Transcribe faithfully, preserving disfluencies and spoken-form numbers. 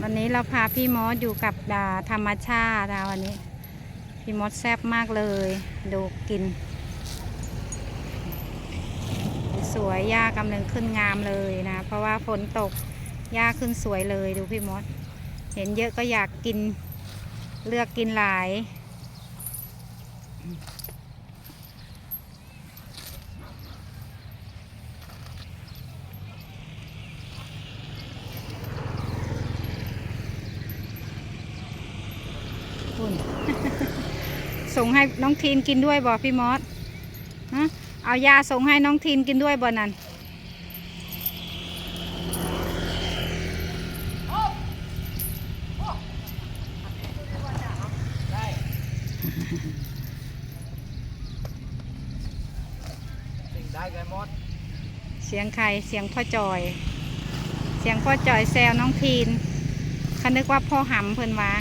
วันนี้เราพาพี่มอสอยู่กับอ่าธรรมชาตินะวันนี้ พี่มอสแซ่บมากเลย ดูกิน สวย หญ้ากำลังขึ้นงามเลยนะ เพราะว่าฝนตก หญ้าขึ้นสวยเลย ดูพี่มอส เห็นเยอะก็อยากกิน เลือกกินหลาย ส่งให้น้องทีนกินด้วยบ่พี่มอส ฮะ เอายาส่งให้น้องทีนกินด้วยบ่นั่น สิ่งได้กันหมด เสียงใคร เสียงพ่อจอย เสียงพ่อจอยแซวน้องทีน เขานึกว่าพ่อหำเพิ่นว่า